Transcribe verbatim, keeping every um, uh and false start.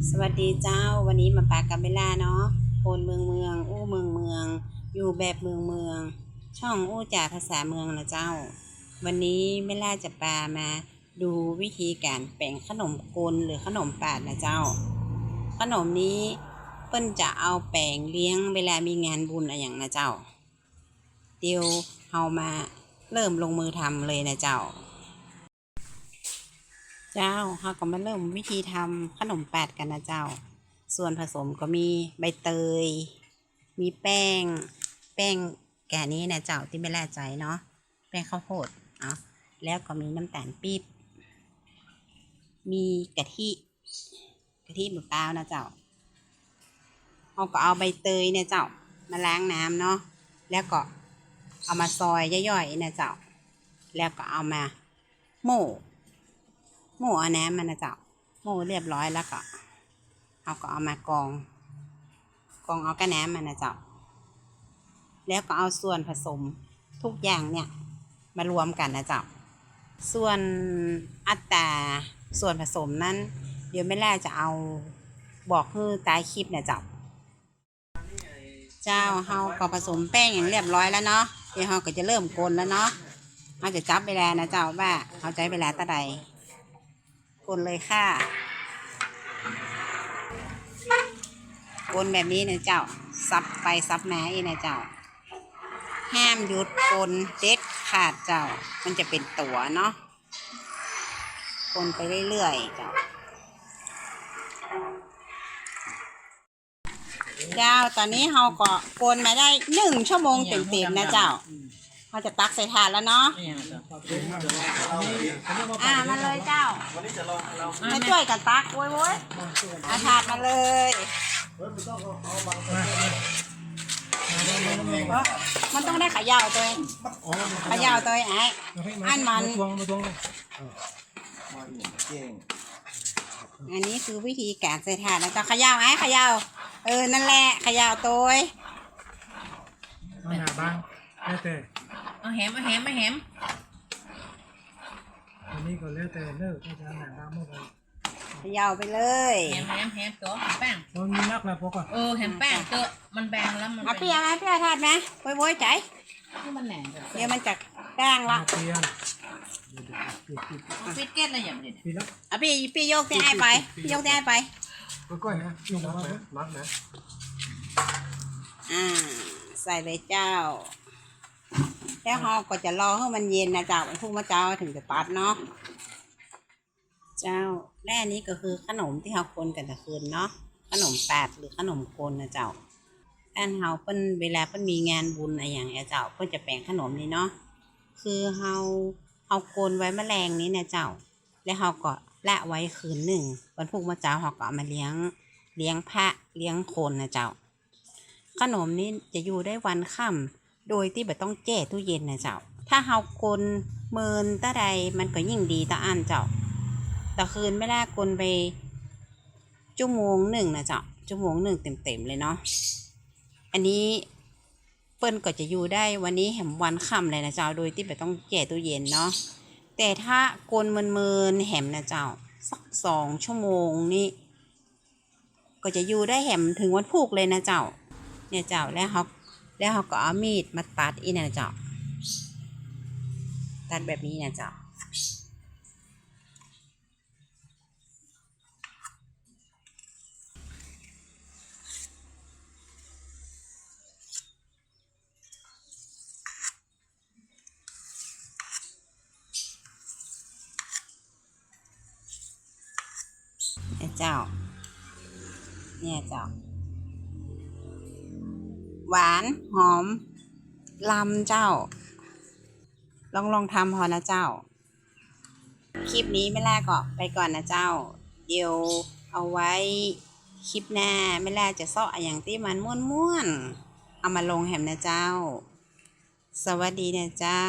สวัสดีเจ้า วันนี้มาปะกับเบลล่าเนาะ คนเมืองเมือง อู้เมืองเมือง อยู่แบบเมืองเมือง ช่องอู้จ๋าภาษาเมืองนะเจ้า วันนี้เบลล่าจะปามาดูวิธีก๋านแป๋งขนมกลหรือขนมปาดนะเจ้า ขนมนี้เปิ้นจะเอาแป๋งเลี้ยงเวลามีงานบุญอะหยังนะเจ้า เดี๋ยวเฮามาเริ่มลงมือทำเลยนะเจ้า เจ้า เฮาก็มาเริ่มวิธีทำขนมปาดกั๋นนะเจ้า ส่วนผสมก็มีใบเตย มีแป้ง แป้งแก่นี้นะเจ้า ตี้เบลล่าใจ๊เนาะ แป้งข้าวโพดเนาะ แล้วก็มีน้ำต๋าลปี๊บ มีกะทิ กะทิมะพร้าวนะเจ้า เฮาก็เอาใบเตยเนี่ยเจ้า มาล้างน้ำเนาะ แล้วก็เอามาซอยย่อยๆ นะเจ้า แล้วก็เอามาโม่ โม่เอาน้ำมันนะเจ้า โม่เรียบร้อยแล้วก็ เฮาก็เอามากรอง กรองเอาก้าน้ำมันนะเจ้า แล้วก็เอาส่วนผสมทุกอย่างเนี่ยมารวมกั๋นนะเจ้า ส่วนอัตราส่วนผสมนั้น เดี๋ยวเบลล่าจะเอาบอกหื้อใต้คลิปนะเจ้า เจ้า เฮาก็ผสมแป้งอย่างเรียบร้อยแล้วเนาะ เดี๋ยวเฮาก็จะเริ่มกลนแล้วเนาะ เฮาจะจับเวลานะเจ้า ว่าเฮาใจ๊เวลาเต้าใด กลนเลยค่ะ กลนแบบนี้นะเจ้า สับไปสับมาอี้นะเจ้า ห้ามหยุดกลนเด็ดขาดเจ้า มันจะเป๋นตั๋วเนาะ กลนไปเรื่อยๆ เจ้า เจ้า ต๋อนนี้เฮาก็กลนมาได้นึ่งชั่วโมงเต๋มๆ นะเจ้า เฮาจะตักใส่ถาดแล้วเนาะ อ่า มาเลยเจ้า มาจ้วยกั๋นตัก โว้ยโว้ย เอาถาดมาเลย มันต้องได้เขย่าตวย เขย่าตวยไอ้ อันมัน อันนี้คือวิธีก๋านใส่ถาดนะเจ้า เขย่าไอ้ เขย่า เออ นั่นแหละ เขย่าตวย เอาหนาบาง แล้วแต่ เอาแหม เอาแหม เอาแหม อันนี้ก็แล้วแต่เนอะ ถ้าจะเอาหนาบางเมื่อไหร่ เขย่าไปเลย แหม แหม แหม ตั๋วแหมแป้ง มันมีนักแล้วปะก่อน เออ แหมแป้งเต๊อะ มันแบงแล้วมัน มาเปียกมาเปียกถาดมา โว้ยโว้ย ใจ๋ นี่มันแหนม เดี๋ยวมันจะก้างละ มาเปียก ปิดเกล็ดเลยอย่าไปดิ ปิดแล้ว อ่ะ ปี้ ปี้ยกตี้ไอ้ไป ปี้ยกตี้ไอ้ไป ก้อยๆ นะ ยกมา มัดนะ อ่า ใส่เลยเจ้า แล้วเฮาก็จะรอหื้อมันเย็นนะเจ้า วันพุกเมื่อเจ๊าเถิงจะตัดเนาะ เจ้า และอันนี้ก็คือขนมตี้เฮากลนกั๋นตะคืนเนาะ ขนมปาดหรือขนมกลนะเจ้า อันเฮาเปิ้น เวลาเปิ้นมีงานบุญอะหยังอะเจ้า เปิ้นจะแป๋งขนมนี้เนาะ คือเฮา เฮากลนไว้เมื่อแลงนี้นะเจ้า แล้วเฮาก็ละไว้คืนนึ่ง วันพุกเมื่อเจ๊าเฮาก็เอามาเลี้ยง เลี้ยงพระ เลี้ยงคนนะเจ้า ขนมนี้จะอยู่ได้วันค่ำ โดยตี้บ่ต้องแจ้ตู้เย็นนะเจ้า ถ้าเฮากลนเมินเต้าใดมันก็ยิ่งดีเต้าอั้นเจ้า ตะคืนเบลล่ากลนไปชั่วโมงนึ่งนะเจ้า ชั่วโมงนึ่งเต๋มๆ เลยเนาะ อันนี้เปิ้นก็จะอยู่ได้วันนี้แหมวันค่ำเลยนะเจ้า โดยตี้บ่ต้องแจ้ตู้เย็นเนาะ แต่ถ้ากลนเมินๆ แหมนะเจ้า สักสองชั่วโมงนี้ ก็จะอยู่ได้แหมเถิงวันพุกเลยนะเจ้า เนี่ยเจ้า แล้วเฮา แล้วเฮาก็เอามีดมาตัดอี้นะเจ้า ตัดแบบนี้นะเจ้า เนี่ยเจ้า เนี่ยเจ้า หวานหอมลำเจ้า ลองลองทำพอนะเจ้า คลิปนี้เบลล่าก็ไปก่อนนะเจ้า เดี๋ยวเอาไว้คลิปหน้าเบลล่าจะเซาะอะหยังตี้มันม่วนๆ เอามาลงแหมนะเจ้า สวัสดีนะเจ้า